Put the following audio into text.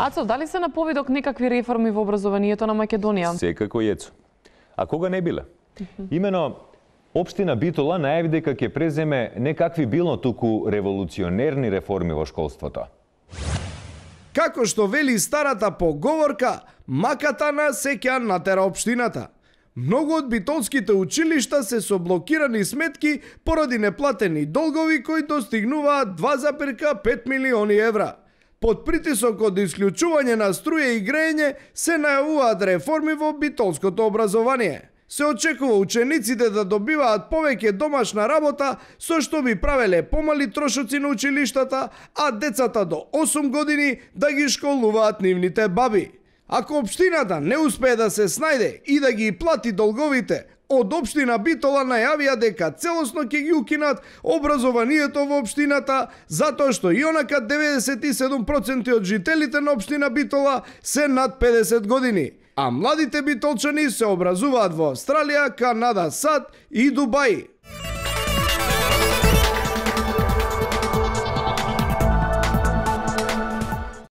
Ацо, дали се на повидок некакви реформи во образованието на Македонија? Секако јецо. А кога не биле? Имено, Општина Битола најави дека ќе преземе не какви билно, туку револуционерни реформи во школството. Како што вели старата поговорка, маката на сеќа натера општината. Многу од битолските училишта се со блокирани сметки поради неплатени долгови кои достигнуваат 2,5 милиони евра. Под притисок од исклучување на струја и грејење се најавуваат реформи во битолското образование. Се очекува учениците да добиваат повеќе домашна работа, со што би правеле помали трошоци на училиштата, а децата до 8 години да ги школуваат нивните баби. Ако општината не успее да се снајде и да ги плати долговите, од општина Битола најавија дека целосно ќе ги укинат образованието во општината, затоа што и онака 97% од жителите на општина Битола се над 50 години, а младите битолчани се образуваат во Австралија, Канада, САД и Дубај.